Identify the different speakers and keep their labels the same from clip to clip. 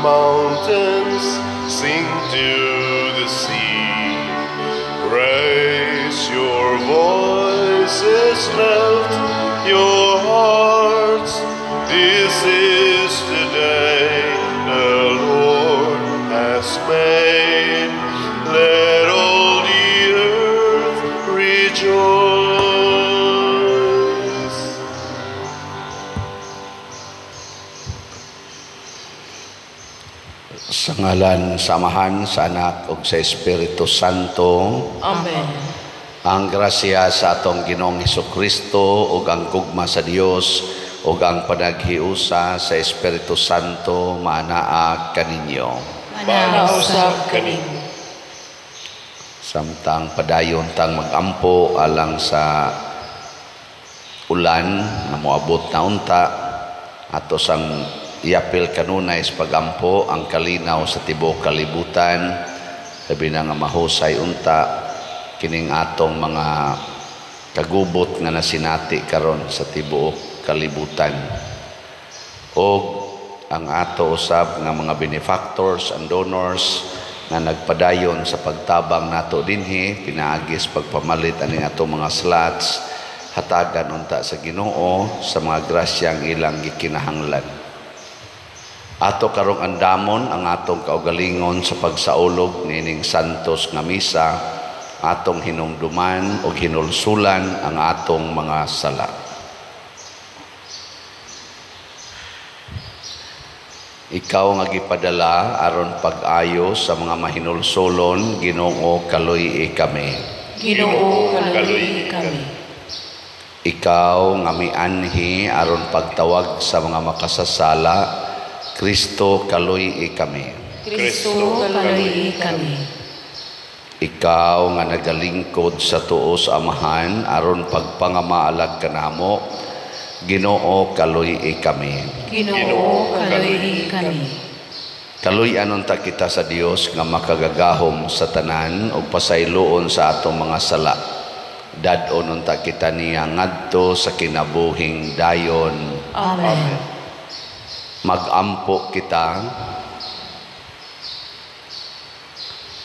Speaker 1: Mountains, sing to the sea. Raise your voices, lift your hearts. This is the day the Lord has made. Let all the earth rejoice.
Speaker 2: Sa ngalan sa Amahan, sa Anak ug sa Espiritu Santo.
Speaker 3: Amen.
Speaker 2: Ang grasya sa atong Ginoong Hesukristo ug ang gugma sa Dios ug ang panaghiusa sa Espiritu Santo maanaa kaninyo.
Speaker 3: Manausap kaninyo.
Speaker 2: Samtang padayon tang magampo alang sa ulan nga moabot na unta, ato sang iapil kanunay sa pagampo ang kalinaw sa tibuok kalibutan, labi na nga mahusay unta kining atong mga kagubot nga nasinati karon sa tibuok kalibutan. Og ang ato usab nga mga benefactors and donors nga nagpadayon sa pagtabang nato dinhi pinaagi sa pagpamalit aning atong mga slots, hatagan unta sa Ginoo sa mga grasyang ilang gikinahanglan. Ato karong andamon ang atong kaugalingon sa pagsaulog niining santos nga misa, atong hinumduman og hinulsulan ang atong mga sala. Ikaw nga gipadala aron pag-ayo sa mga mahinulsulon, Ginoo, kaluy-i kami.
Speaker 3: Ginoo, kaluy-i kami.
Speaker 2: Ikaw nga mianhi aron pagtawag sa mga makasasala, Kristo, kaluy-i kami.
Speaker 3: Kristo, kaluy-i kami.
Speaker 2: Ikaw nga nagalingkod sa tuo sa Amahan aron pagpangamaalag kanamo, Ginoo, kaluy-i kami.
Speaker 3: Ginoo, kaluy-i kami.
Speaker 2: Kaluy-an unta kita sa Dios nga makagagahom sa tanan ug pasayloon sa atong mga sala. Dad-on unta kita niya ngadto sa kinabuhing dayon.
Speaker 3: Amen.
Speaker 2: Magampo kita.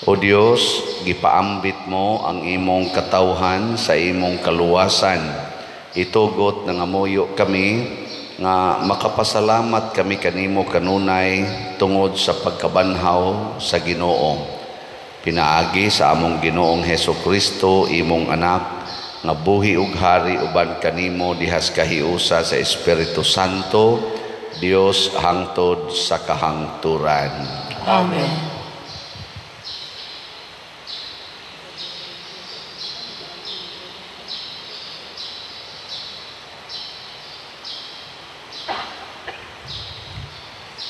Speaker 2: O Dios, gipaambit mo ang imong katawhan sa imong kaluwasan. Itugot nga ngamuyo kami nga makapasalamat kami kanimo kanunay tungod sa pagkabanhaw sa Ginoo. Pinaagi sa among Ginoong Hesus Kristo, imong anak, nga buhi ug hari uban kanimo dihas kahiusa sa Espiritu Santo, Dios hangtod sa kahangturan.
Speaker 3: Amen.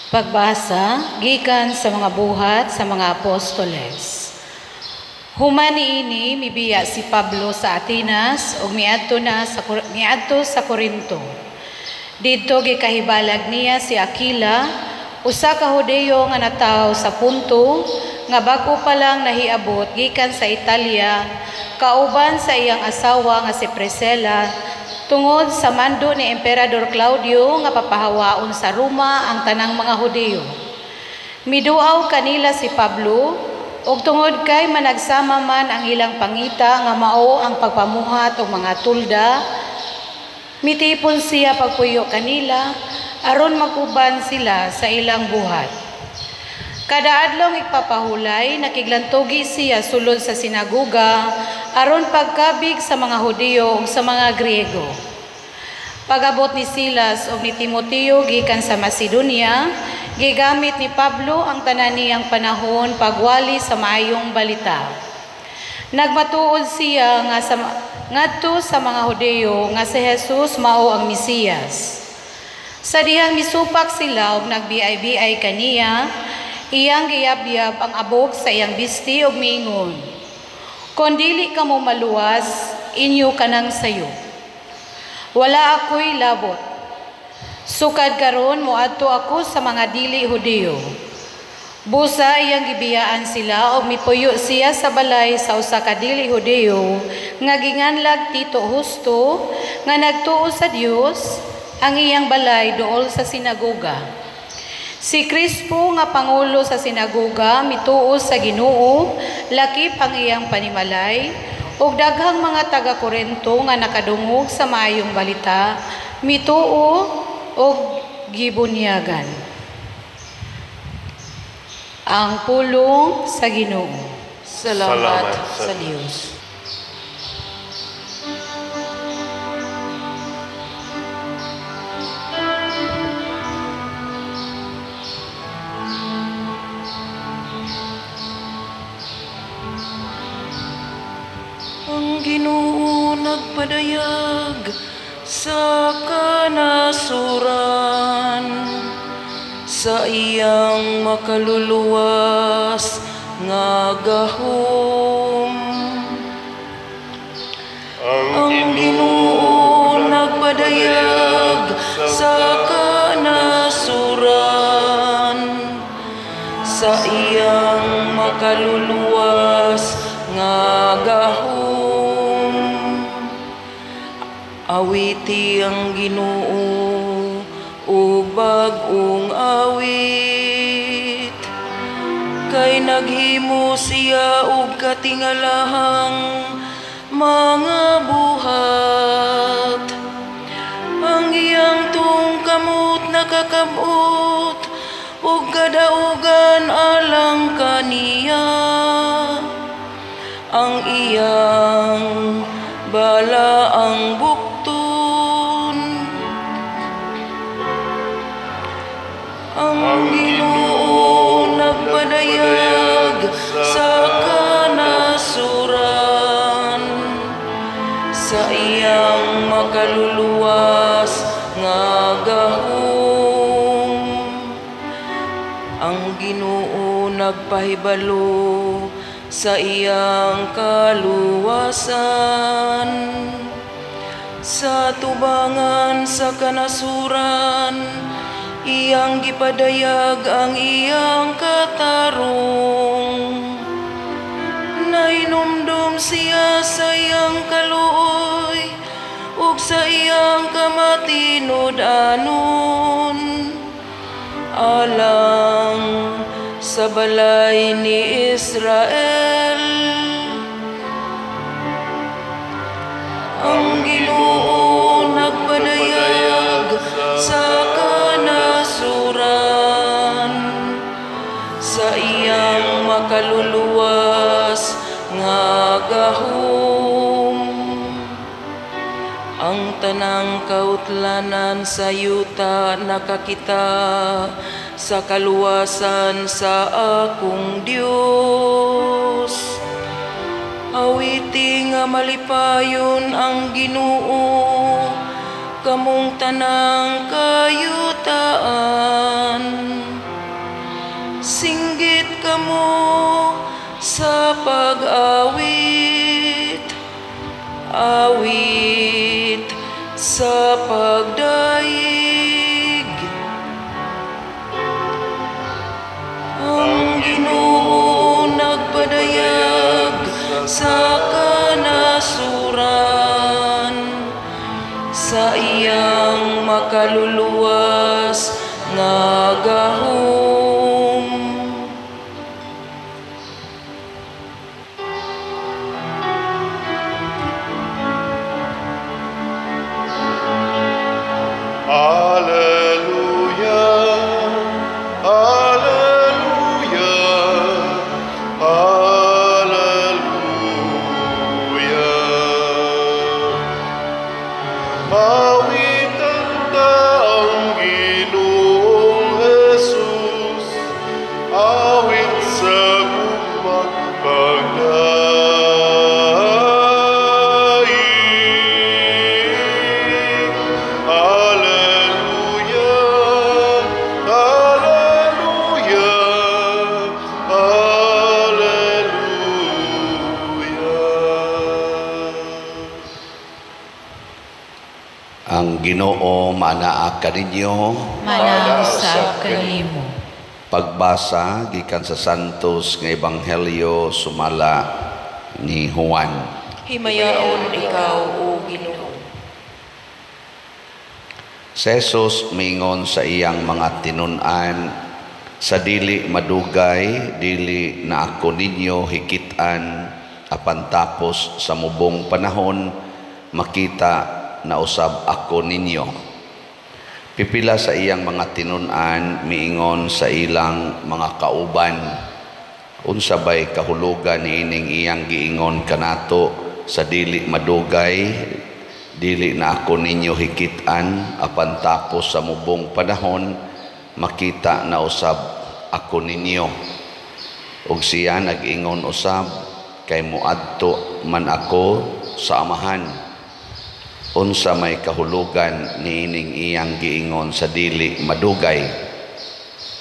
Speaker 4: Pagbasa gikan sa mga buhat sa mga apostoles. Human niini mibiya si Pablo sa Atenas ug miadto sa Corinto. Didto gikahibalag niya si Aquila, usa ka Hudeyo nga natawo sa Punto nga bag-o pa lang nahiabot gikan sa Italia kauban sa iyang asawa nga si Priscilla, tungod sa mando ni Emperador Claudio nga papahawaon sa Roma ang tanang mga Hudeyo. Miduaw kanila si Pablo ug tungod kay managsama man ang ilang pangita nga mao ang pagpamuhat og mga tulda, mitipon siya pagpuyo kanila aron mag-uban sila sa ilang buhat. Kada adlaw igpapahulay, nakiglantugi siya sulod sa sinagoga aron pagkabig sa mga Hudiyo ug sa mga Griego. Pagabot ni Silas ug ni Timoteo gikan sa Macedonia, gigamit ni Pablo ang tanan niyang panahon pagwali sa maayong balita. Nagmatuod siya nga ngadto sa mga Hudiyo nga si Jesus mao ang Mesiyas. Sa dihang misupak sila ug nagbiay-biay kaniya, iyang giyabyab ang abog sa iyang bisti ug miingon, "Kon dili kamo maluwas, inyo kanang sayo. Wala ako'y labot. Sukad karon moadto ako sa mga dili Hudiyo." Busa iyang gibiyaan sila og mipuyo siya sa balay sa usa ka dili Hudiyo nga ginganlag Tito Justo nga nagtuo sa Dios, ang iyang balay duol sa sinagoga. Si Crispo nga pangulo sa sinagoga mituo sa Ginoo, lakip ang iyang panimalay, ug daghang mga taga Korinto nga nakadungog sa maayong balita mituo og gibunyagan. Ang pulong sa Ginoo.
Speaker 3: Salamat sa Dios. Ang Ginoo nagpadayag sa kanasuran sa iyang makaluluwas nga gahom. Ang Ginoo nagpadayag sa kanasuran sa iyang makaluluwas nga gahom. Awiti ang Ginoo og bag-ong awit, kay naghimo siya og katingalahang mga buhat. Ang iyang tuong kamot nakakabot og kadaugan alang kaniya. Ang iyang bala ang bukton. Ang Ginoo nagpadayag sa kanasuran sa iyang makaluluwas nga gahom. Ang Ginoo nagpahibalo sa iyang kaluwasan sa tubangan sa kanasuran. Iyang gipadayag ang iyang katarong. Nahinumdum siya sa iyang kaluoy ug sa iyang kamatinud-anon alang sa balay ni Israel. Ang Ginoo nagpadayag sa kanasuran sa iyang makaluluwas nga gahom. Ang tanang kautlanan sa yuta nakakita sa kaluwasan sa akong Dios. Awiti nga malipayon ang Ginoo, kamong tanang kayutaan. Singgit kamo sa pag-awit, awit sa pagdaig. Ang Ginoo nagpadayag sa kanasuran sa iyang makaluluwas nga gahom.
Speaker 1: Alleluia, alleluia, alleluia. Awitan ta ang Ginoong Jesus, awit sa gugma pagdaig. Alleluia, alleluia, alleluia.
Speaker 2: Ang Ginoo manaa kaninyo.
Speaker 4: Manaa usab kanimo.
Speaker 2: Pagbasa gikan sa Santos nga Ebanghelyo sumala ni Juan.
Speaker 3: Himayaon ikaw, o Ginoo.
Speaker 2: Si Jesus mingon sa iyang mga tinun-an, Sa dili madugay, dili na ako ninyo hikit-an, apan tapos sa mubong panahon makita na usab ako ninyo. Pipila sa iyang mga tinun-an miingon sa ilang mga kauban, unsa bay kahulugan niining iyang giingon kanato sa dili madugay, dili na ako ninyo hikit-an, apan tapos sa mubong panahon makita na usab ako ninyo. Ug siya nag-ingon usab, kay moadto man ako sa Amahan. Unsa may kahulugan niining iyang giingon sa dili madugay?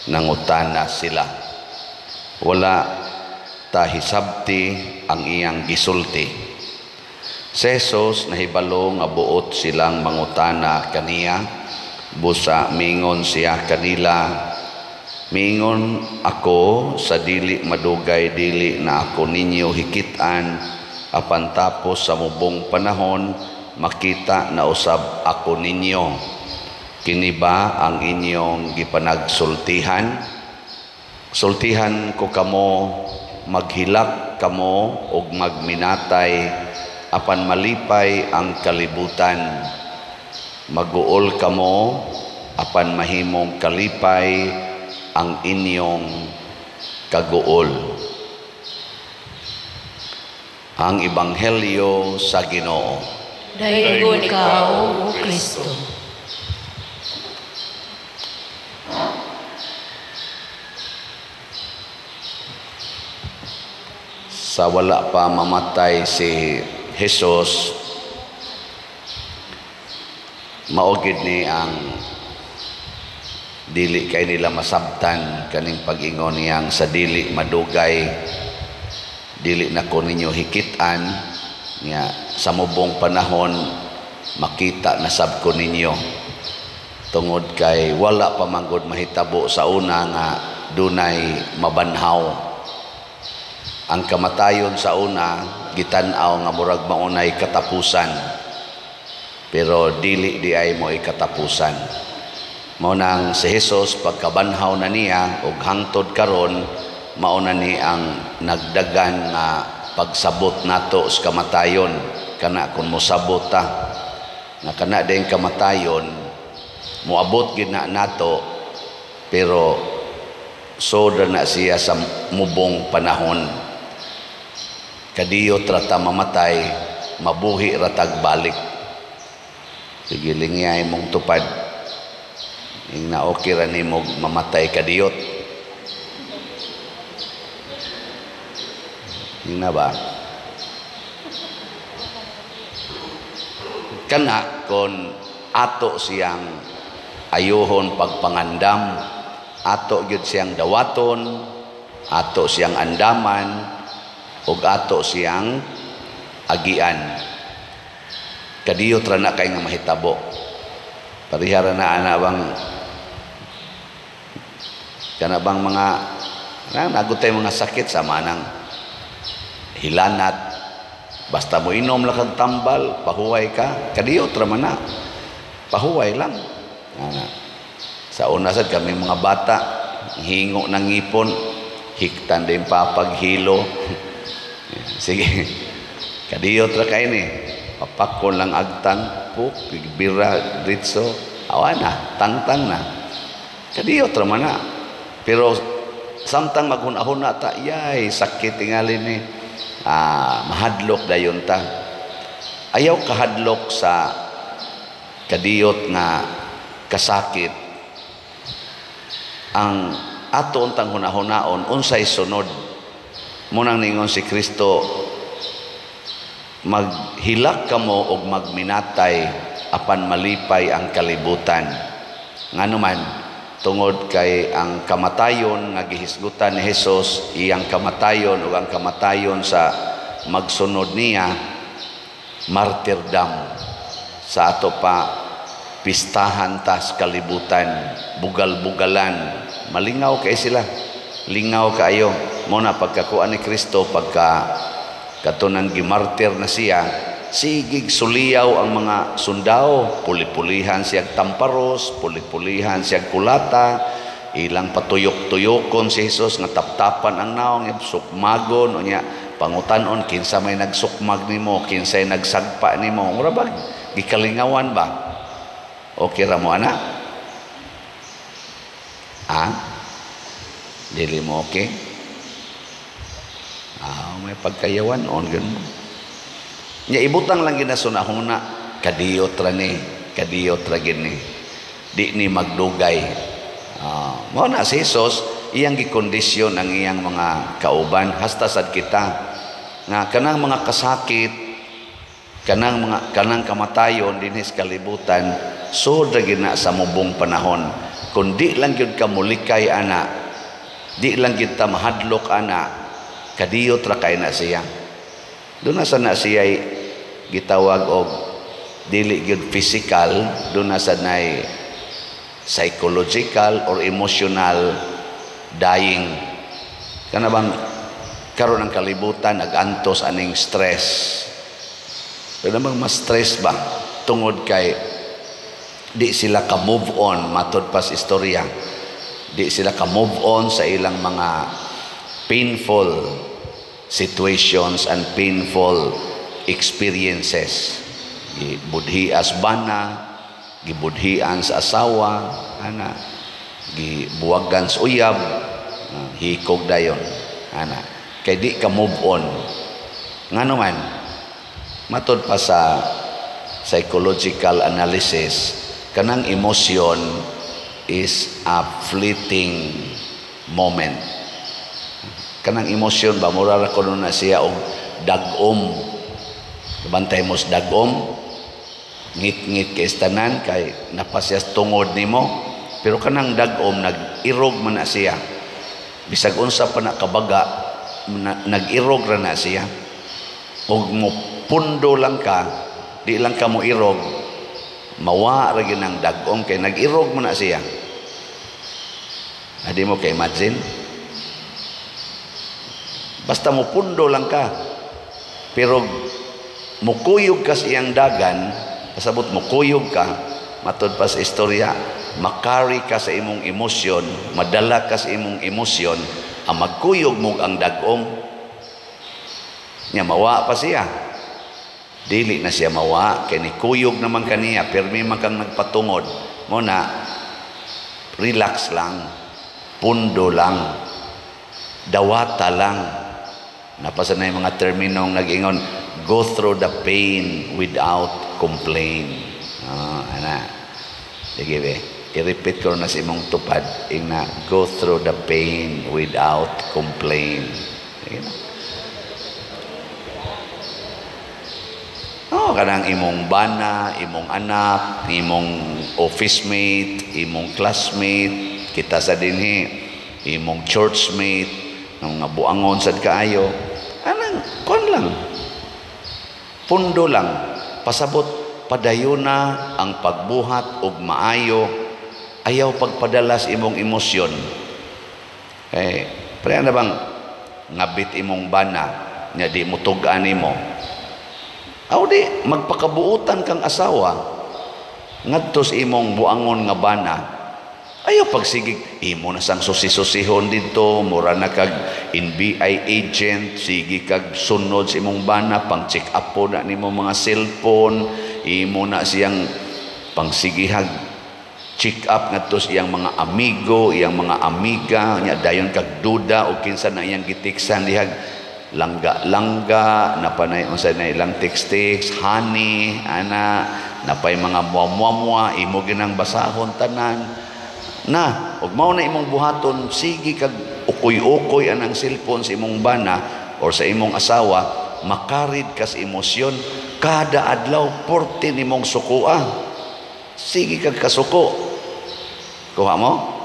Speaker 2: Nangutana sila. Wala ta hisabti ang iyang gisulti. Si Jesus nahibalo nga buot silang mangutana kaniya, busa mingon siya kanila, mingon ako sa dili madugay, dili na ako ninyo hikit-an, apan tapos sa mubong panahon makita na usab ako ninyo. Kini ba ang inyong gipanagsultihan? Sultihan ko kamo, maghilak kamo og magminatay, apan malipay ang kalibutan. Maguol kamo, apan mahimong kalipay ang inyong kaguol. Ang Ebanghelyo sa Ginoo.
Speaker 4: Daygon ikaw, O Kristo.
Speaker 2: Sa wala pa mamatay si Jesus, maugid ni ang dili kay nila masabtan kaning pag-ingon niyang sa dili madugay, dili na ko ninyo hikit-an, niya sa mubong panahon makita na sab ko ninyo. Tungod kay wala pa manggod mahitabo sa una nga dunay mabanhaw. Ang kamatayon sa una gitan-aw nga murag maunay katapusan, pero dili di ay mo'y katapusan. Mao nang si Jesus pagkabanhaw na niya og hangtod karon, mao na ni ang nagdagan nga pagsabot nato sa kamatayon. Kana kun mosabot ta nga kana din kamatayon moabot gid na nato, pero soda na siya sa mubong panahon. Kadiyot ra ta mamatay, mabuhi ra tag balik. Sige, lingyay mong tupad. Ing na okay ra nimo mamatay kadiyot. Ing na ba? Kana kon ato siyang ayuhon pagpangandam, ato gyud siyang dawaton, ato siyang andaman, ug ato siyang agian. Kadiyot ra na kay nga mahitabo. Parihara na ana bang kana bang mga nagutay mga sakit sa manang hilanat, basta mo inom lang kag tambal, pahuway ka, kadiyot ra man na, pahuway lang. Ana. Sa una sad kami mga bata, hingo ng ngipon, hiktan din papaghilo. Sige, kadiyot ra kay ni, papakon lang agtang, puk, bira, ritso, awa na, tangtang na. Kadiyot ra man na. Pero samtang maghuna-huna ta, yay, sakit tingali ni, mahadlok dayon ta. Ayaw kahadlok sa kadiyot nga kasakit. Ang ato untang hunahunaon, unsay sunod. Munang ningon si Kristo, maghilak kamo og magminatay apan malipay ang kalibutan. Ngano man, tungod kay ang kamatayon nga gihisgutan ni Hesus, iyang kamatayon ug ang kamatayon sa magsunod niya, martyrdom. Sa ato pa pistahan tas kalibutan, bugal-bugalan, malingaw kay sila, lingaw kaayo. Mo na pagkakuan ni Kristo, pagka katunang gimartir na siya, sigig suliyaw ang mga sundao, puli-pulihan siyag tamparos, puli-pulihan siyag kulata, ilang patuyok-tuyokon si Jesus nga taptapan ang naong, sukmagon unya pangutanon kinsa may nagsukmag nimo, kinsay nagsagpa nimo. Mura ba gikalingawan ba? Okay ra mo ana? Ah? Dili mo okay? Ah, may pagkayawan on gan mo. Nya ibutang lang ginasunahuna kadiyot ra ni, kadiyot ra gini. Di ni magdugay. Mao na si Jesus iyang gikondisyon ang iyang mga kauban hasta sad kita nga kanang mga kasakit, kanang mga kanang kamatayon dinhi sa kalibutan sud ra gyud na sa mubong panahon. Kun di lang gyud ka mulikay ana, di lang gyud ta mahadlok ana, kadiyot ra kay na siya. Doon na sa na siya gitawag og dili gyud physical, doon na sa nay psychological or emotional dying. Kana bang karon ang kalibutan nagantos aning stress. Pero bang mas stress ba tungod kay di sila ka move on, matod pa sa istorya. Di sila ka move on sa ilang mga painful situations and painful experiences. Gibudhias bana, gibudhian sa asawa, ana, gibuwagan sa uyab, hikog dayon, ana. Kay di ka move on. Ngano man, matod pa sa psychological analysis, kanang emotion is a fleeting moment. Kanang emosyon ba, mura ra kuno na siya og dag-om. Bantay mo sa dag-om, ngit-ngit kay tanan kay napasya tungod nimo, pero kanang dag-om nag-irog man na siya. Bisag unsa pa na kabaga, nag-irog ra na siya. Og mo pundo lang ka, di lang ka mo irog, mawa ra gyud ang dag-om kay nag-irog man na siya. Adi mo kay imagine? Basta mo pundo lang ka, pero mukuyog ka sa iyang dagan, pasabot mukuyog ka, matod pa sa istorya, makari ka sa imong emosyon, madala ka sa imong emosyon, ang magkuyog mo ang dag-om. Nya mawa pa siya. Dili na siya mawa, kay nikuyog naman kaniya, pirmi man kang nagpatungod. Mo na, relax lang, pundo lang, dawata lang. Napasa na yung mga terminong nag-ingon, go through the pain without complain. Ana. Sige be, i-repeat ko na sa imong tupad, ingna, go through the pain without complain. Sige na. Oh, kanang imong bana, imong anak, imong office mate, imong classmate, kita sa dinhi, imong churchmate, ng mga buangon sad kaayo, anang kon lang, pundo lang, pasabot padayuna ang pagbuhat og maayo, ayaw pagpadalas imong emosyon. Eh, pareha na bang ngabit imong bana nya di mo tug-an nimo? Aw di magpakabuutan kang asawa ngadto sa imong buangon nga bana. Ayaw pagsigig, imo na sang susi-susihon dito, mura na kag NBI agent, sige kag sunod sa imong bana, pang check up po na nimo mga cellphone, imo na siyang pangsigihag check up ngadto sa iyang mga amigo, iyang mga amiga, nya dayon kag duda o kinsa na iyang gitiksan dihag langga-langga, napanay unsa na ilang text-text, honey, ana, napay mga muwa-muwa, imo ginang basahon tanan. Na, ug mao na imong buhaton, sige kag ukoy-ukoy anang cellphone sa imong bana or sa imong asawa, makarid ka sa emosyon kada adlaw porte nimong sukoa. Sige kag kasuko. Kuha mo?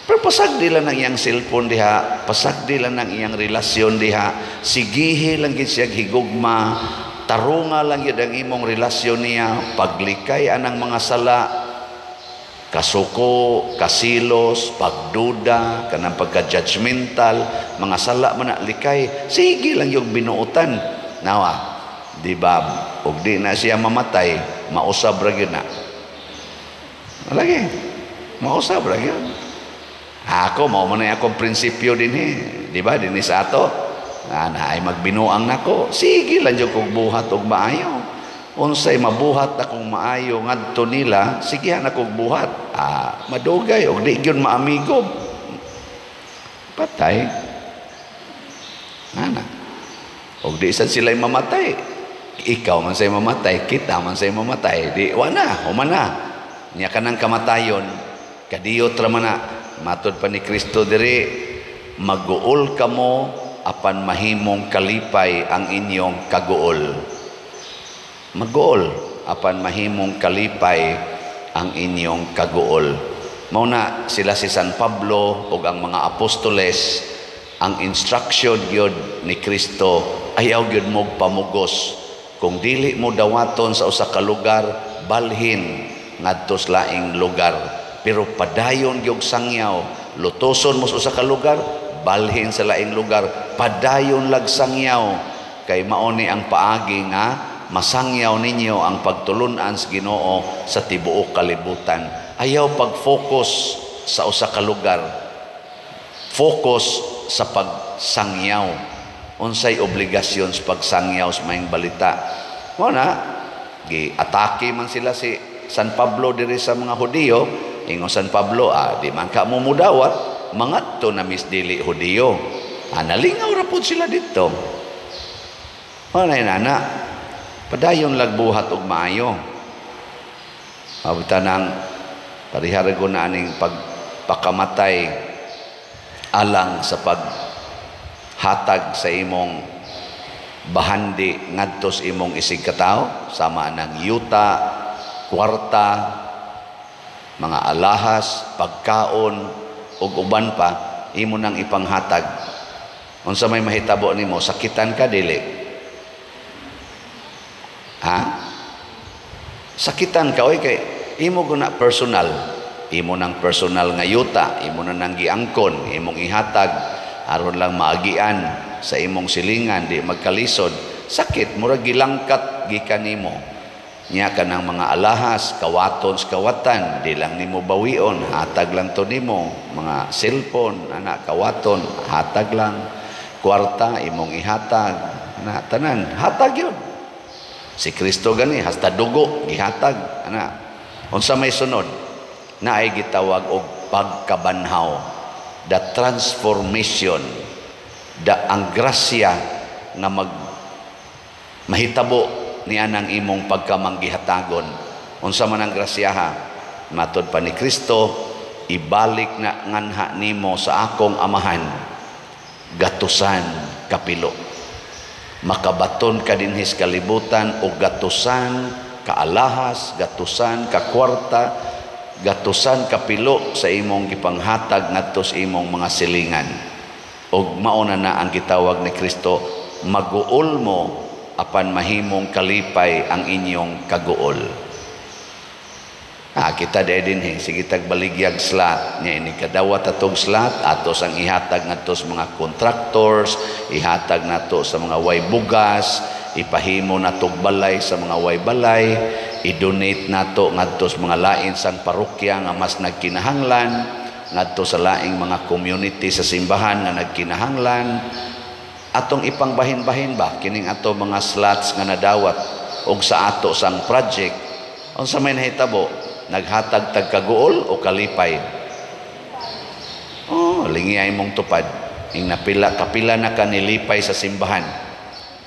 Speaker 2: Pero pasagdi lang ang iyang cellphone diha, pasagdi lang ang iyang relasyon diha, sigihi lang gid siya higugma, tarunga lang gid ang imong relasyon niya, paglikay anang mga sala, kasuko, kasilos, pagduda, kanang pagka-judgmental, mga sala man na likay, sige lang yung binuotan. Nawa, di ba, ug di na siya mamatay, mausab ra gyud na. Lagi, mausab ra gyud. Ako mao man akong prinsipyo dinhi, di ba? Dinhi sa ato. Na ay magbinuang nako. Sige lang jud kog buhat og maayo. Unsay mabuhat akong maayo ngadto nila, sige na kog buhat. Madugay og di gyud maamigo. Patay. Ana. Og di sad sila mamatay. Ikaw man say mamatay, kita man say mamatay. Di wa na, human na. Nya kanang kamatayon, kadiyot ra man na. Matod pa ni Kristo diri, maguol kamo apan mahimong kalipay ang inyong kaguol. Maguol apan mahimong kalipay ang inyong kaguol. Mao na sila si San Pablo ug ang mga apostoles, ang instruction gyud ni Kristo, ayaw gyud mo pamugos. Kung dili mo dawaton sa usa ka lugar, balhin ngadto sa laing lugar. Pero padayon gyud sangyaw, lutoson mo sa usa ka lugar, balhin sa laing lugar, padayon lag sangyaw, kay mao ni ang paagi nga masangyaw ninyo ang pagtulun-an sa Ginoo sa tibuok kalibutan. Ayaw pag-focus sa usa ka lugar, focus sa pagsangyaw. Unsay obligasyon sa pagsangyaw sa maayong balita? Mao na gi-atake man sila si San Pablo diri sa mga Hudiyo. Ingon San Pablo, di man ka mo mudawat, mangadto na mis dili Hudiyo. Nalingaw ra pud sila didto. Mao na nana, padayon lagbuhat og maayo. Mabuta nang parihara ko na aning pagpakamatay alang sa paghatag sa imong bahandi ngadto sa imong isig katawo, sama nang yuta, kwarta, mga alahas, pagkaon ug uban pa, imo nang ipanghatag. Unsa may mahitabo nimo, sakitan ka dili? Ha? Sakitan ka oy, kay imo guna personal, imo nang personal nga yuta, imo na nang giangkon, imong ihatag aron lang maagian sa imong silingan, di magkalisod. Sakit, murag gilangkat gikan nimo. Nya kanang mga alahas, kawaton sa kawatan, di lang nimo bawion, hatag lang to nimo. Mga cellphone, ana, kawaton, hatag lang. Kwarta, imong ihatag, ana, tanan, hatag yun. Si Kristo gani, hasta dugo, gihatag, ana. Unsa may sunod, naay gitawag og pagkabanhaw, the transformation, the ang grasya nga mag mahitabo ni anang imong pagkamanggihatagon. Unsa man ang grasyaha? Matod pa ni Kristo, ibalik na nganha nimo sa akong amahan, gatusan kapilo. Makabaton ka dinhi sa kalibutan og gatusan ka alahas, gatusan ka kwarta, gatusan kapilo sa imong gipanghatag ngadto sa imong mga silingan. Og mao na na ang gitawag ni Kristo, maguol mo apan mahimong kalipay ang inyong kaguol. Kita di dinhi, sige tag baligyag slot nya ini kadawat atong slot atos ang ihatag ngadto sa mga contractors, ihatag nato sa mga way bugas, ipahimo natog balay sa mga way balay, i-donate nato ngadto sa mga lain sang parokya nga mas nagkinahanglan, ngadto sa laing mga community sa simbahan nga nagkinahanglan. Atong ipangbahin-bahin ba kining ato mga slots nga nadawat og sa ato sang project. Unsa may nahitabo? Naghatag tag kaguol o kalipay? Oh, lingiyay mong tupad. Ing napila, kapila na ka nilipay sa simbahan.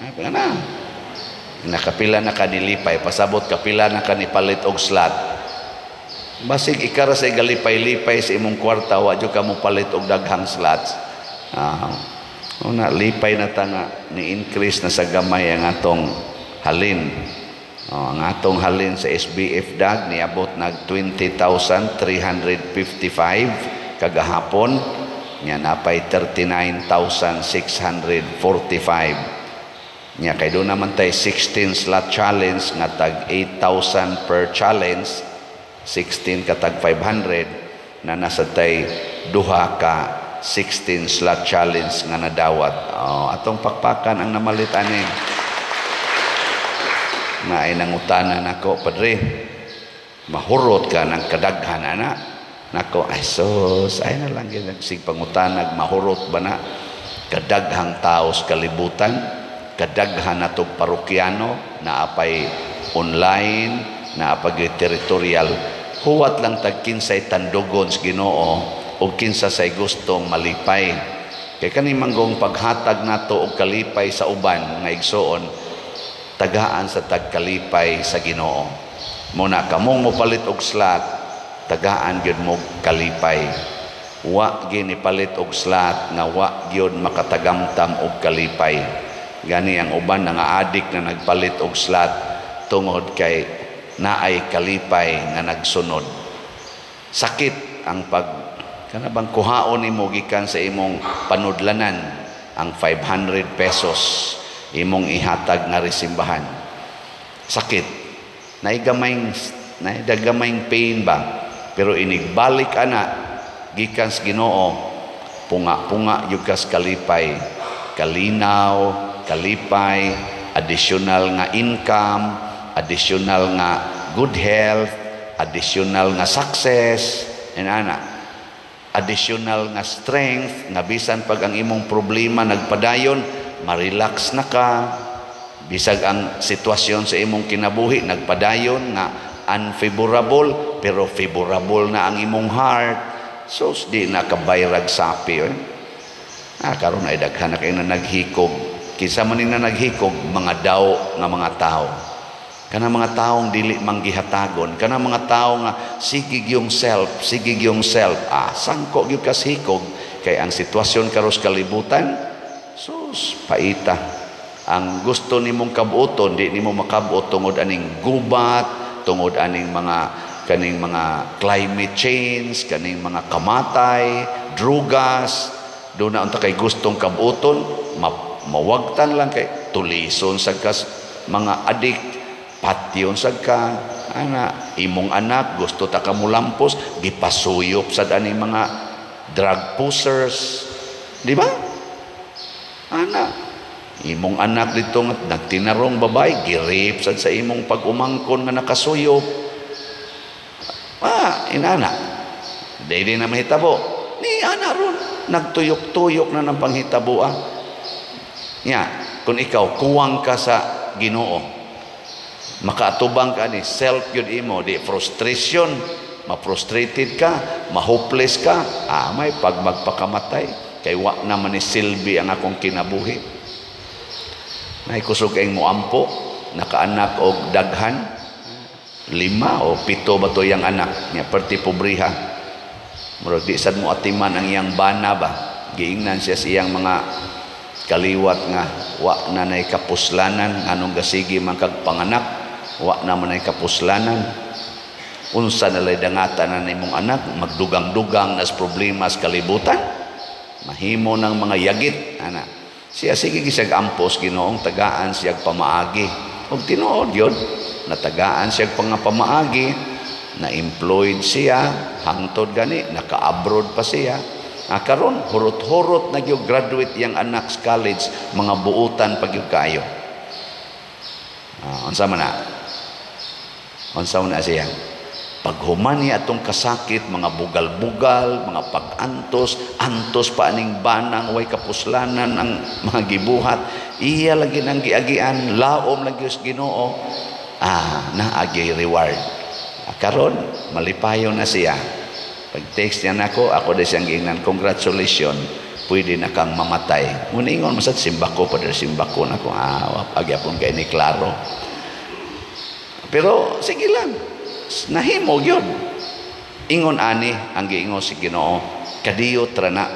Speaker 2: Ay, na. Nakapila na ka nilipay, pasabot kapila na ka nipalit og slot. Basig ikara sa galipay-lipay sa imong kwarta, wa jud ka mo palit og daghang slots. Una, lipay na ta nga ni-increase na sa gamay ang atong halin. Oh, ang atong halin sa SBF DAG niabot nag 20,355 kagahapon, nya napay 39,645. Nya kay doon naman tay 16 slot challenge nga tag 8,000 per challenge, 16 katag 500 na nasa tay duha ka 16 slot challenge nga nadawat. Oh, atong pakpakan ang namalit ani. Na ay nangutanan ako, Padre, mahurot ka ng kadaghan, ana. Nako, ay sus, ay na lang gyud sig pangutanag, mahurot ba na kadaghang tao sa kalibutan, kadaghan natong parokyano, naapay online, naapay territorial. Huwat lang tag kinsay tandugon sa Ginoo o kinsa say gustong malipay. Kay kani manggong paghatag nato og kalipay sa uban nga igsuon, tagaan sa tagkalipay sa Ginoo. Muna kamong mopalit og slot, tagaan gyud mo kalipay. Wa gini palit og slot nga wa gyud makatagamtam og kalipay. Gani ang uban nga adik na nagpalit og slot tungod kay naay kalipay nga nagsunod. Sakit ang pag kana bang kuhaon nimo gikan sa imong panudlanan ang 500 pesos imong ihatag nga simbahan. Sakit. Naigamaing pain ba? Pero inigbalik ana gikan sa Ginoo, punga-punga gyud kas kalipay, kalinaw, kalipay, additional nga income, additional nga good health, additional nga success, and ana additional nga strength nga bisan pag ang imong problema nagpadayon, ma-relax na ka. Bisag ang sitwasyon sa imong kinabuhi nagpadayon nga unfavorable, pero favorable na ang imong heart. So di na kabayrag sapi eh. Karon ay daghan na kayo na naghikog. Kinsa man na naghikog? Mga daw nga mga tao, kana mga taong dili manggihatagon, kana mga tao nga sige yung self, sige yung self. Sangko gyud kas hikog kay ang sitwasyon karos kalibutan, sus, paita. Ang gusto nimong kabuoton di nimo makabuot tungod aning gubat, tungod aning mga kaning mga climate change, kaning mga kamatay, drugas. Do na unta kay gustong kabuoton, mawagtan lang kay tulison sa kas mga adik, patyon sad ka ana. Imong anak gusto ta ka mulampos, gipasuyop sad ani mga drug pushers, di ba? Ana imong anak dito nga nagtinarong babay, gi-rape sad sa imong pag-umangkon nga nakasuyop. Inana dili na mahitabo ni ana ron, nagtuyok-tuyok na ng panghitabo. Nya kung ikaw kuwang ka sa Ginoo, makaatubang ka ni self yun imo, di frustration, ma-frustrated ka, ma-hopeless ka, may pag magpakamatay kay wa naman ni silbi ang akong kinabuhi. Nay kusog kayong muampo, nakaanak og daghan, 5 o 7 ba to yang anak niya, perti pobriha. Murag di sad mo atiman ang iyang bana ba, giingnan siya sa iyang mga kaliwat nga wa na nay kapuslanan, anong gasigi man kag panganak, wa na man ay kapuslanan. Unsa na lay dangatan na nimong anak, magdugang-dugang nas problema sa kalibutan, mahimo ng mga yagit ana. Siya sige gisag ampos Ginoong tagaan siyag pamaagi. Og tinuod yun, natagaan siyag pangapamaagi, na-employed siya, hangtod gani, naka-abroad pa siya. Karon hurot-hurot na gyud graduate yang anak sa college, mga buutan pag gyud kaayo. Unsa man na? Unsa man na siya? Paghuman niya atong kasakit, mga bugal-bugal, mga pag-antos, antos pa aning banang, way kapuslanan ang mga gibuhat, iya lagi nang giagian, laom lagi sa Ginoo, naagay reward. Karon malipayon na siya. Pag text niya nako, ako na siyang giingnan, congratulations, pwede na kang mamatay. Ngunit ingon, masad simbako, padre simbako na ko, agyapon kay ni klaro. Pero sige lang, nahimo gyud. Ingon ani ang giingon si Ginoo, kadiyo trana.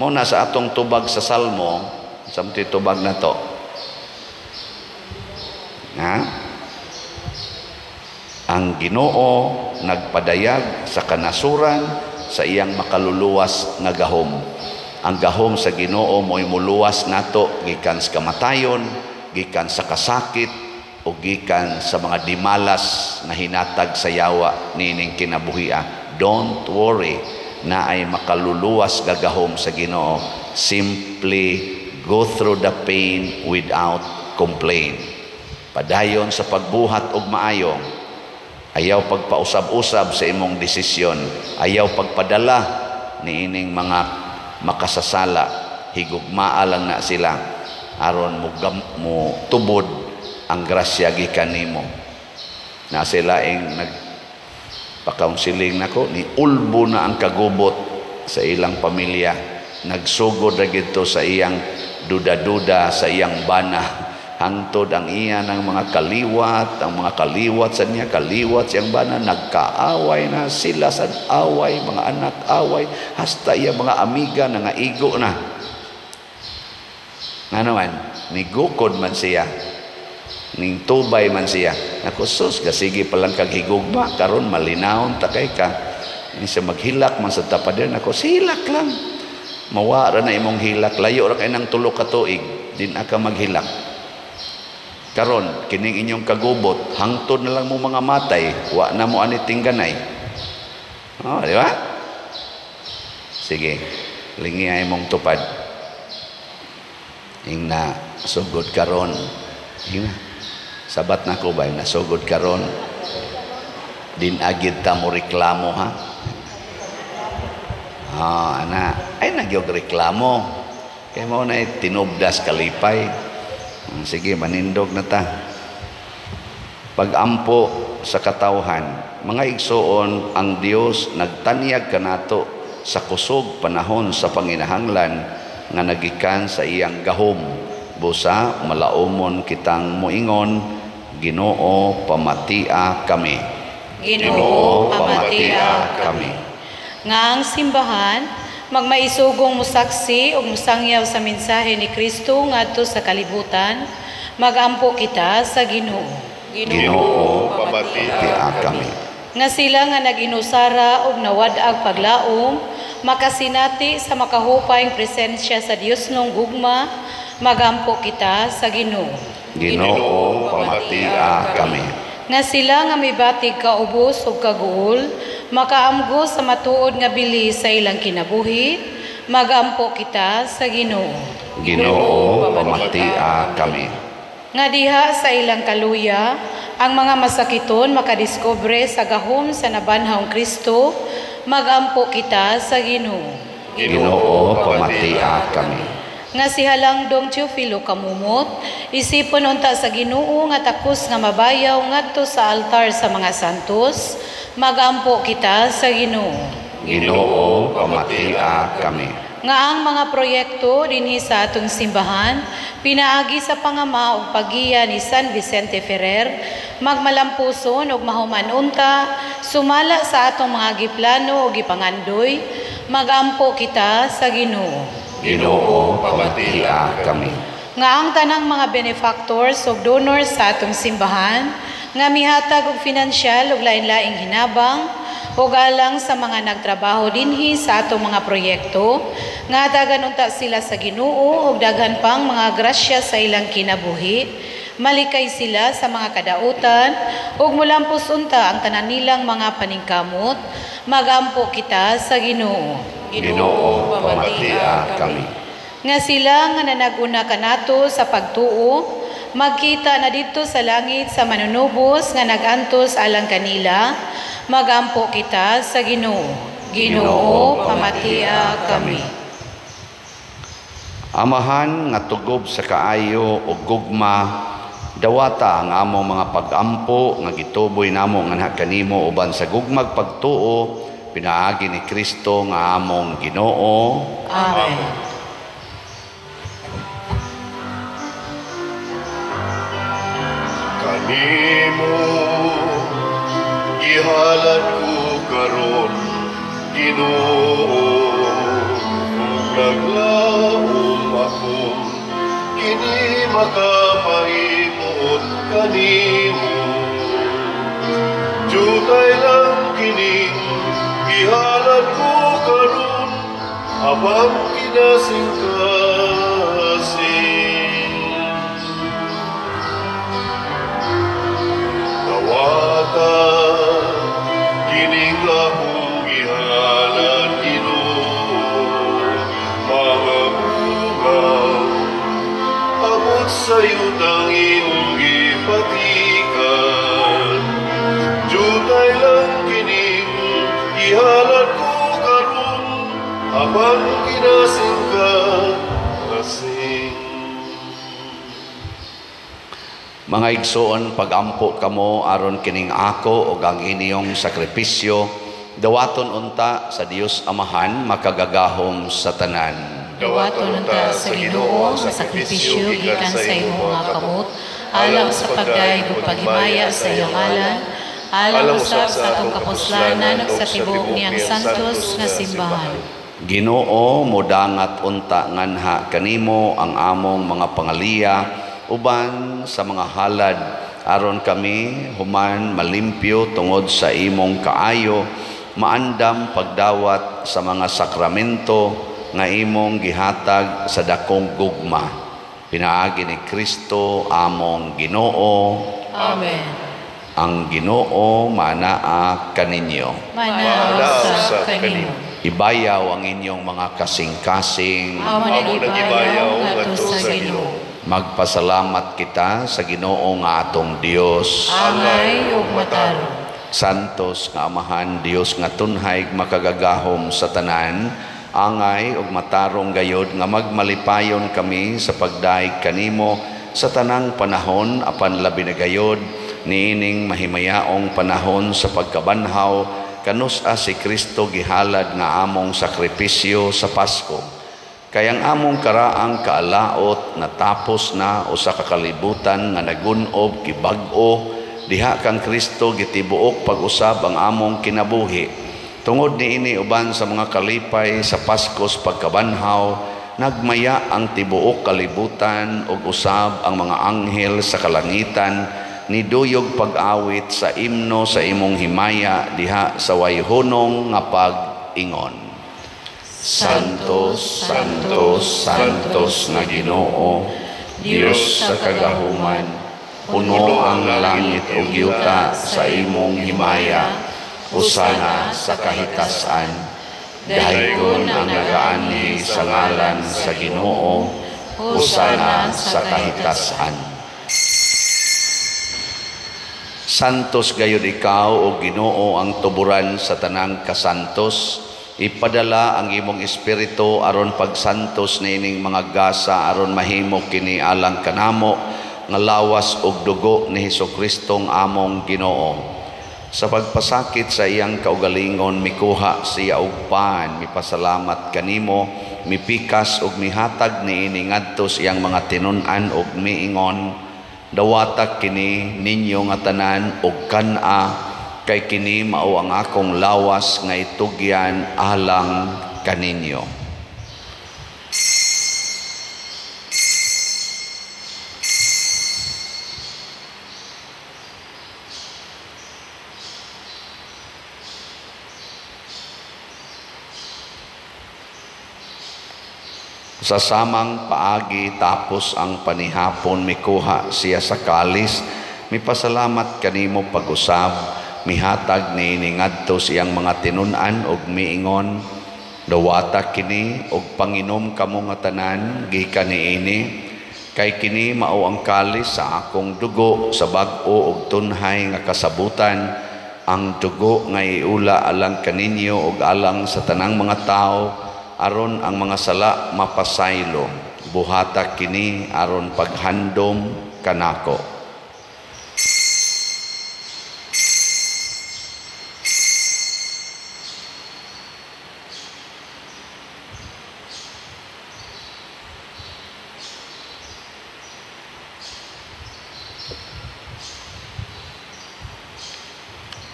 Speaker 2: Mo na sa atong tubag sa Salmo, sa tubag na to. Ha? Ang Ginoo nagpadayag sa kanasuran sa iyang makaluluwas nga gahom. Ang gahom sa Ginoo mo'y muluwas nato gikan sa kamatayon, gikan sa kasakit, o gikan sa mga dimalas na hinatag sa yawa nining kinabuhia. Don't worry, na ay makaluluwas gagahom sa Ginoo. Simply go through the pain without complaint. Padayon sa pagbuhat og maayo. Ayaw pagpausab-usab sa imong desisyon. Ayaw pagpadala niining mga makasasala. Higugmaa lang na sila aron mo tubod ang grasya gikan nimo. Na sila ing nagpa-counseling nako, ni ulbo na ang kagubot sa ilang pamilya. Nagsugod ra gidto sa iyang duda-duda sa iyang bana. Hangtod ang iya ng mga kaliwat, ang mga kaliwat sa niya, kaliwat siyang bana, nagkaaway na sila sa away, mga anak away, hasta iya mga amiga na nga igo na. Nga naman, nigukod man siya, ning tubay man siya. Naku, sus, gasige palang kaghigugma, karon malinawon takay ka. Ini siya maghilak man sa tapader, naku, silak lang. Mawara na imong hilak, layo ra kay nang tulo ka tuig, din aka maghilak. Karon kining inyong kagubot, hangtod na lang mo mga matay, wa na mo ani tingganay. Oh, di ba? Sige, lingi ay mong tupad. Ing na sugod karon. Ing na. Sabat na ko ba na sugod karon. Din agid ta mo reklamo ha. Ah, ana, ay nagyog reklamo. Kay mao na tinubdas kalipay. Sige, manindog na ta. Pagampo sa katawhan, mga igsoon, ang Dios nagtanyag kanato sa kusog panahon sa panginahanglan nga nagikan sa iyang gahom. Busa malaumon kitang moingon, Ginoo, pamatia kami.
Speaker 4: Ginoo, pamatia
Speaker 2: kami.
Speaker 4: Nga ang simbahan magmaisugong musaksi ug musangyaw sa mensahe ni Kristo ngadto sa kalibutan, magampo kita sa Ginoo.
Speaker 2: Ginoo, pamatia kami.
Speaker 4: Nga sila nga nag-inusara ug nawad-ag paglaom, makasinati sa makahupayng presensya sa Dios nung gugma, magampo kita sa Ginoo.
Speaker 2: Ginoo, pamatia kami.
Speaker 4: Nga sila nga mibatig kaubos ug kaguol, makaamgo sa matuod nga bili sa ilang kinabuhi, magampo kita sa Ginoo.
Speaker 2: Ginoo, pamatia kami.
Speaker 4: Nga diha sa ilang kaluya, ang mga masakiton makadiskubre sa gahom sa nabanhawng Kristo, magampo kita sa Ginoo.
Speaker 2: Ginoo, pamatia kami.
Speaker 4: Nga si Halangdong Teofilo Kamumot, isipon unta sa Ginoo nga takos nga mabayaw ngadto sa altar sa mga santos, magampo kita sa Ginoo.
Speaker 2: Ginoo, pamatia kami.
Speaker 4: Nga ang mga proyekto dinhi sa atong simbahan, pinaagi sa pangama ug paggiya ni San Vicente Ferrer, magmalampuson ug mahuman unta, sumala sa atong mga giplano ug gipangandoy, magampo kita sa Ginoo.
Speaker 2: Ginoo, pamatia kami.
Speaker 4: Nga ang tanang mga benefactors ug donors sa atong simbahan, nga mihatag og finansyal ug lain-laing hinabang, ug alang sa mga nagtrabaho dinhi sa atong mga proyekto, nga hatagan unta sila sa Ginoo ug daghan pang mga grasya sa ilang kinabuhi, malikay sila sa mga kadautan ug mulampos unta ang tanan nilang mga paningkamot, magampo kita sa Ginoo.
Speaker 2: Ginoo, pamatia kami.
Speaker 4: Nga sila nga nanaguna kanato sa pagtuo, magkita na dito sa langit sa manunubos nga nagantos alang kanila, magampo kita sa Ginoo. Ginoo, pamatia kami.
Speaker 2: Amahan nga tugob sa kaayo o gugma, dawata ang among mga pagampo nga gituboy namo nganha kanimo uban sa gugmag pagtuo pinaagi ni Kristo nga among Ginoo.
Speaker 4: Amen.
Speaker 1: Kanimo gihalad ko karon, Ginoo, ug naglaom ako kini makamahimuot kanimo. Jutay lang kining gihalad ko karon, habang kinasingkasing. Dawata kining akong gihalad, Ginoo, mga bunga abot sa yutang imong gipatikan. Jutay Apan kinasingkasing.
Speaker 2: Mga igsoon, pagampo kamo aron kining ako ug ang inyong sakripisyo dawaton unta sa Dios Amahan makagagahom sa tanan.
Speaker 4: Dawaton unta sa Ginoo ang sakripisyo gikan sa imong mga kamot, alang sa pagdayeg ug paghimaya sa iyang ngalan, alang usab sa atong kapuslanan ug sa tibuok niyang santos nga simbahan.
Speaker 2: Ginoo, modangat unta nganha kanimo ang among mga pangaliya uban sa mga halad aron kami human malimpyo tungod sa imong kaayo, maandam pagdawat sa mga sakramento nga imong gihatag sa dakong gugma. Pinaagi ni Kristo among Ginoo.
Speaker 4: Amen.
Speaker 2: Ang Ginoo manaa kaninyo.
Speaker 4: Manaa usab kanimo.
Speaker 2: Ibayaw ang inyong mga kasing-kasing.
Speaker 4: Amo nang ibayaw ngadto sa Ginoo.
Speaker 2: Magpasalamat kita sa Ginoo nga atong Dios.
Speaker 4: Angay ug matarong.
Speaker 2: Santos nga Amahan, Dios nga tunhay makagagahom sa tanan, angay ug matarong gayod nga magmalipayon kami sa pagdaig kanimo sa tanang panahon apan labi na gayod niining mahimayaong panahon sa pagkabanhaw kanus-a si Kristo gihalad nga among sakripisyo sa Pasko. Kay ang among karaang kaalaot natapos na usa ka kalibutan nga nagun-ob gibag-o diha kang Kristo gitibuok pag-usab ang among kinabuhi. Tungod niini uban sa mga kalipay sa Paskos pagkabanhaw, nagmaya ang tibuok kalibutan ug usab ang mga anghel sa kalangitan niduyog pag-awit sa imno sa imong himaya diha sa wayhunong nga pag-ingon. Santos, Santos, Santos nga Ginoo, Dios sa kagahuman, puno ang langit ug yuta sa imong himaya. Usana sa kahitasan. Daygon ang nagaanhi sa ngalan sa Ginoo, usana sa kahitasan. Santos gayud ikaw o Ginoo ang tuburan sa tanang kasantos. Ipadala ang imong espiritu aron pagsantos niining mga gasa aron mahimo kini alang kanamo nga lawas ug dugo ni Hesukristo among Ginoo. Sa pagpasakit sa iyang kaugalingon, mikuha siya og pan, mipasalamat kanimo, mipikas ug mihatag niini ngadto sa iyang mga tinun-an ug miingon, dawata kini ninyo nga tanan ug kan-a, kay kini mao ang akong lawas nga itugyan alang kaninyo. Sa samang paagi tapos ang panihapon, mikuha siya sa kalis, mipasalamat kanimo pag-usab, mihatag niini ngadto sa iyang mga tinun-an ug miingon, dawata kini ug panginom kamo nga tanan gikan niini, kay kini mao ang kalis sa akong dugo sa bag-o ug tunhay nga kasabutan, ang dugo nga iula alang kaninyo ug alang sa tanang mga tawo aron ang mga sala mapasaylo. Buhata kini aron paghandom kanako.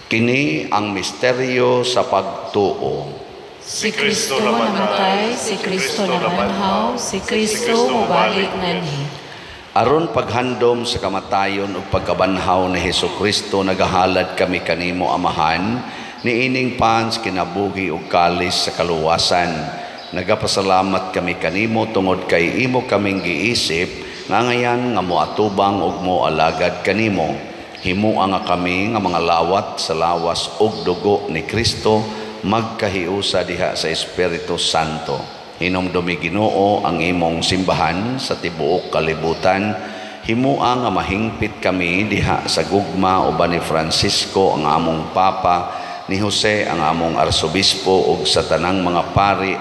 Speaker 2: Kini ang misteryo sa pagtuo.
Speaker 4: Si Kristo namatay, si Kristo nabanhaw, si Kristo mobalik nganhi.
Speaker 2: Aron paghandom sa kamatayon ug pagkabanhaw ni Hesukristo, nagahalad kami kanimo Amahan, niining pans kinabuhi ug kalis sa kaluwasan. Nagapasalamat kami kanimo tungod kay imo kaming giisip nga ngayan nga moatubang ug moalagad kanimo. Himua nga kami nga mga lawat sa lawas ug dugo ni Kristo, magkahiusa diha sa Espiritu Santo. Hinumdumi Ginoo ang imong simbahan sa tibuok kalibutan. Himua nga mahingpit kami diha sa gugma uban ni Francisco ang among Papa, ni Jose ang among Arsobispo ug sa tanang mga pari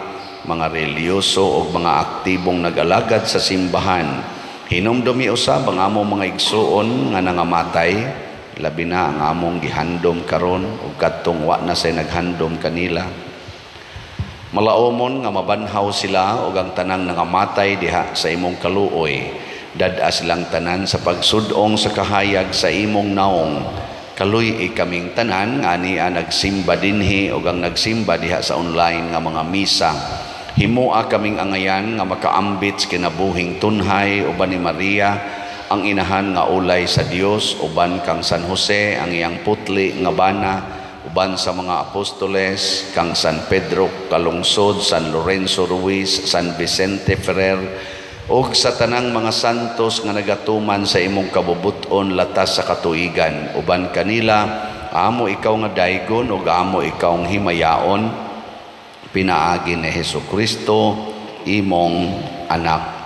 Speaker 2: mga relihiyoso ug mga aktibong nag-alagad sa simbahan. Hinumdumi usab ang among mga igsuon nga nangamatay, labi na ang among gihandom karon ug kadtong wa na say naghandom kanila. Malaomon nga mabanhaw sila ug ang tanang nangamatay diha sa imong kaluoy. Dad-a silang tanan sa pagsud-ong sa kahayag sa imong naong. Kaluy-i kaming tanan nga ania nagsimba dinhi ug ang nagsimba diha sa online nga mga misa. Himoa kaming angayan nga makaambit sa kinabuhing tunhay uban ni Maria ang inahan nga ulay sa Dios, uban kang San Jose ang iyang putli nga bana, uban sa mga apostoles kang San Pedro Kalungsod, San Lorenzo Ruiz, San Vicente Ferrer, ug sa tanang mga santos nga nagatuman sa imong kabubut-on latas sa katuigan. Uban kanila amo ikaw nga daygon ug amo ikaw ang himayaon, pinaagi ni Hesus Kristo imong anak.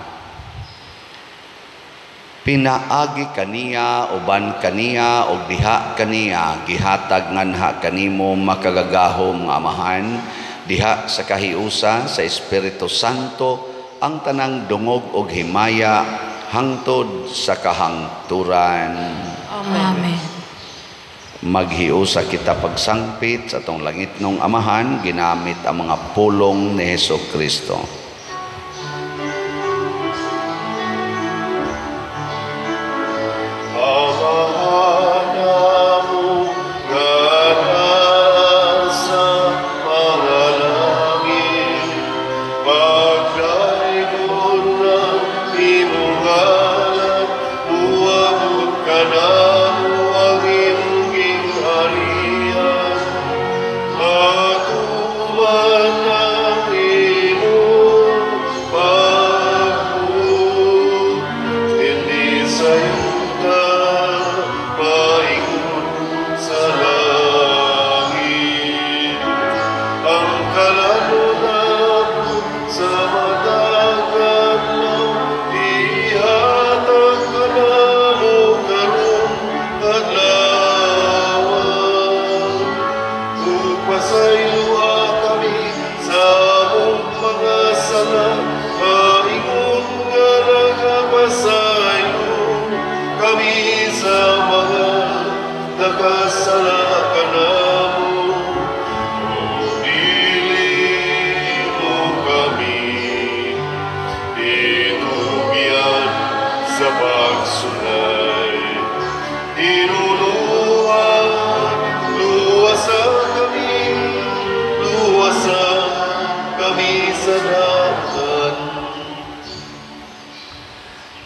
Speaker 2: Pinaagi kaniya, uban kaniya, ug diha kaniya, gihatag nganha kanimo makagagahom nga Amahan, diha sa kahiusa sa Espiritu Santo, ang tanang dungog og himaya hangtod sa kahangturan.
Speaker 4: Amen.
Speaker 2: Maghiusa kita pagsangpit sa atong langitnong Amahan, ginamit ang mga pulong ni Hesus Kristo.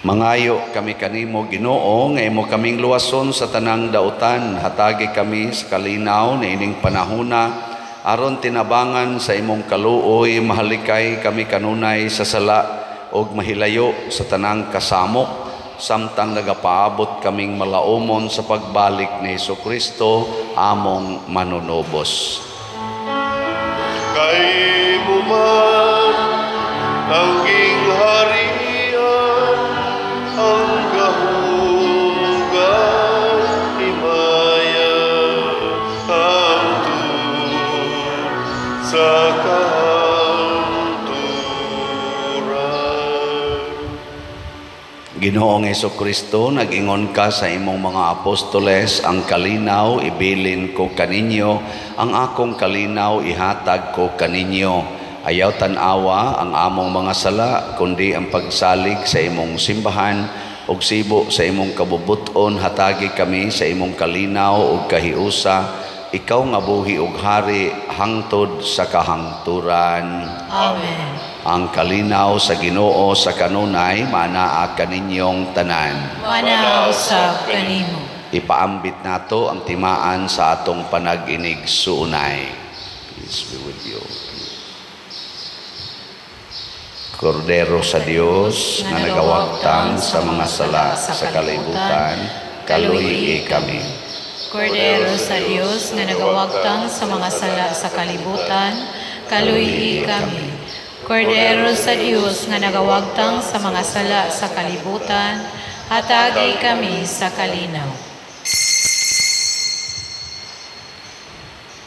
Speaker 2: Mangayo kami kanimo Ginoo nga imo kaming luwason sa tanang dautan, hatagi kami sa kalinaw niining panahona aron tinabangan sa imong kaluoy, mahalikay kami kanunay sa sala ug mahilayo sa tanang kasamok, samtang nagapaabot kaming malaumon sa pagbalik ni Hesukristo among manunubos.
Speaker 1: Kay mo man ang gingharian, ang gahom himaya, hangtod sa kahangturan.
Speaker 2: Ginoong Hesukristo, nag-ingon ka sa imong mga apostoles, ang kalinaw ibilin ko kaninyo, ang akong kalinaw ihatag ko kaninyo. Ayaw tan-awa ang among mga sala, kundi ang pagsalig sa imong simbahan ug sibo sa imong kabubut-on. Hatagi kami sa imong kalinaw ug kahiusa, ikaw nga buhi ug hari hangtod sa kahangturan.
Speaker 4: Amen.
Speaker 2: Ang kalinaw sa Ginoo sa kanunay manaa kaninyong tanan.
Speaker 4: Manaa usab kanimo.
Speaker 2: Ipaambit nato ang timaan sa atong panag-inig suunay. Peace be with you. Kordero sa Dios nga nagawagtang sa mga sala sa kalibutan, kaluy-i kami.
Speaker 4: Kordero sa Dios nga nagawagtang sa mga sala sa kalibutan, kaluy-i kami. Kordero sa Dios nga nagawagtang sa mga sala sa kalibutan, hatagi kami sa kalinaw.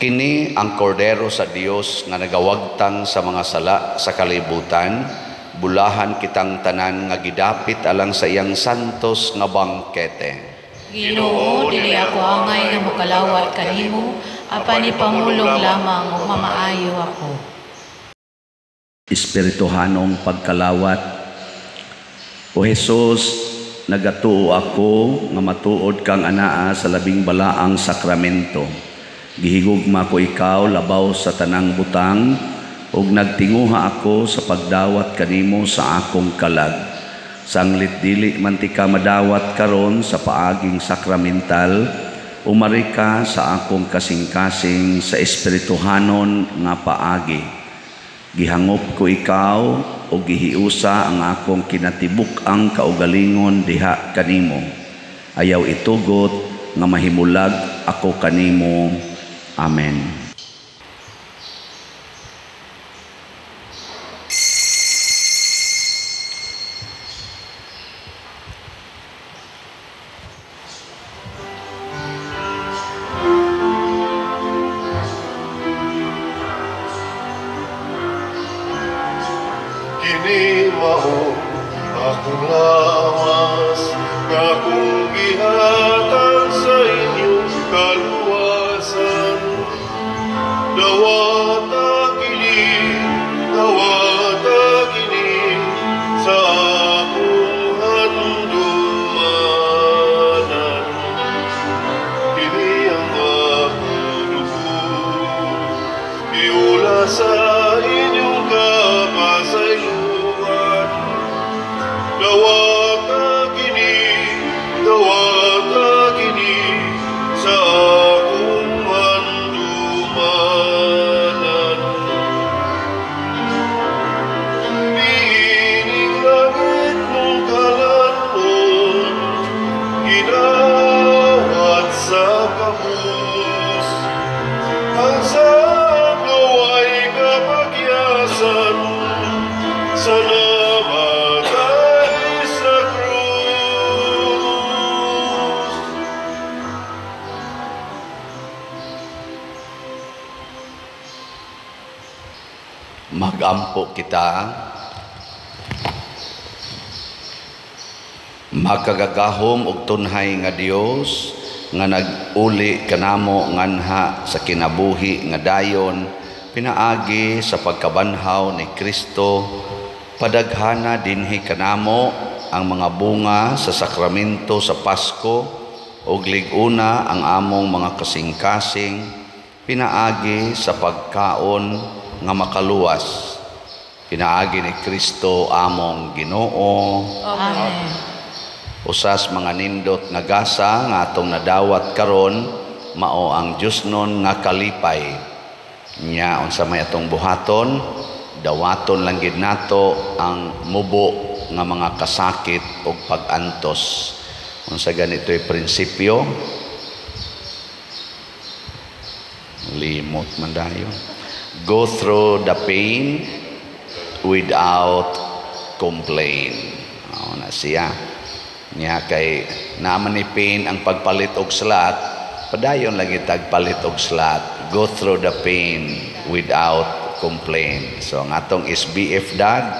Speaker 2: Kini ang kordero sa Dios nga nagawagtang sa mga sala sa kalibutan, bulahan kitang tanan nga gidapit alang sa iyang santos nga bangkete.
Speaker 4: Ginoo, dili ako angay nga mokalawat kanimo, apan ipamulong lamang ug mamaayo ako.
Speaker 2: Espirituhanong pagkalawat. O Hesus, nagatuo ako nga matuod kang anaa sa labing balaang sakramento. Gihigugma ko ikaw labaw sa tanang butang, ug nagtinguha ako sa pagdawat kanimo sa akong kalag. Sanglit dili man tika madawat karon sa paaging sakramental, umari ka sa akong kasing-kasing sa espirituhanon nga paagi. Gihangop ko ikaw o gihiusa ang akong kinatibuk-ang kaugalingon diha kanimo. Ayaw itugot nga mahimulag ako kanimo. Amen.
Speaker 1: Kini mao akong lawas nga akong gihatag sa inyong kaluwasan. Dawata kini sa akong handumanan. Kini ang akong dugo, giula sa inyong kapasayloan. Dawata kini sa akong handumanan. Piining langit mong kalanton, gidawat sa kabus. Ang sa ay kapagyasan, sa namatay sa krus.
Speaker 2: Magampo kita. Makagagahom og tunhay nga Dios nga nag-uli kanamo nganha sa kinabuhi nga dayon pinaagi sa pagkabanhaw ni Kristo, padaghana dinhi kanamo ang mga bunga sa sakramento sa Pasko ug lig-una ang among mga kasing-kasing pinaagi sa pagkaon nga makaluwas. Pinaagi ni Kristo among Ginoo.
Speaker 4: Amen.
Speaker 2: Usas mga nindot nga gasa nga atong nadawat karon mao ang Diosnon nga kalipay. Nya unsa may atong buhaton, dawaton lang gid nato ang mubo nga mga kasakit ug pag-antos. Unsa ganito'y prinsipyo? Limot man dayon. Go through the pain without complaint. Mao na siya. Nya kay naaman ni pain ang pagpalit og slat, padayon lagi tagpalit og slat. Go through the pain without complaint. So ang atong SBF dag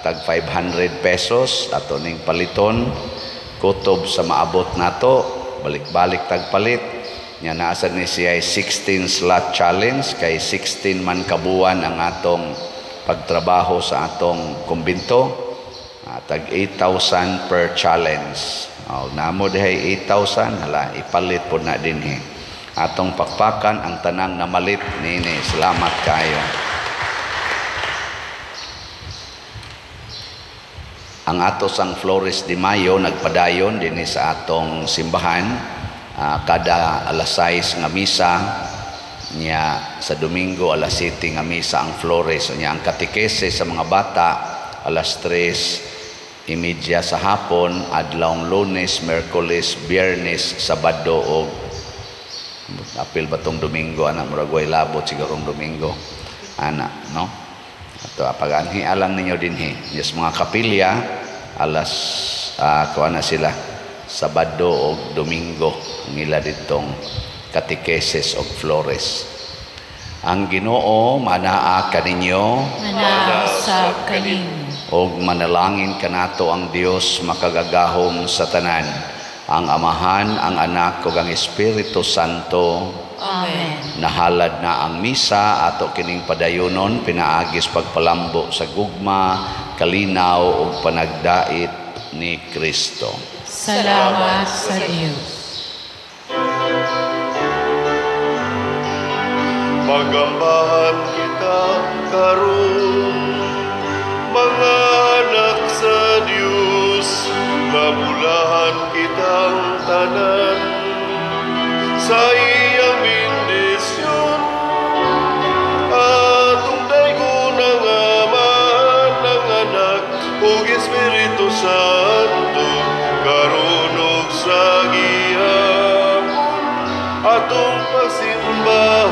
Speaker 2: tag 500 pesos ato ning paliton, kutob sa maabot nato, balik-balik tagpalit. Nya naa sad ni siya 16 slot challenge kay 16 man kabuan ang atong pagtrabaho sa atong kumbinto. Tag 8,000 per challenge. O, namo dihay 8,000, hala ipalit po na dinhi. Atong pakpakan ang tanang namalit nini. Salamat kayo. Ang ato sang Flores de Mayo nagpadayon dinhi sa atong simbahan, kada alas 6 nga misa nya sa Domingo alas 7 nga misa ang Flores. Nya ang katekese sa mga bata alas 3:30 sa hapon, adlawng Lunes, Miyerkules, Biyernes, Sabado og apil ba tong Domingo ana, murag way labot sigurong Domingo ana, no? Ato pag-anhi alang ninyo dinhi. Yes, mga kapilya alas kuan na sila Sabado og Domingo ang ila ditong katekeses og Flores. Ang Ginoo manaa kaninyo.
Speaker 4: Manaa usab kanimo.
Speaker 2: Og manalangin kanato ang Dios makagagahom sa tanan, ang Amahan, ang Anak ug ang Espiritu Santo.
Speaker 4: Amen.
Speaker 2: Nahalad na ang misa, ato kining padayonon pinaagis pagpalambo sa gugma, kalinaw ug panagdait ni Kristo.
Speaker 4: Salamat sa Dios.
Speaker 1: Magambahan kita karon, mga anak sa Dios, mabulahan kitang tanan sa iyang bendisyon. Atong daygon ang Amahan, ang Anak ug Espiritu Santo, karon ug sa gihapon atong pagsimba.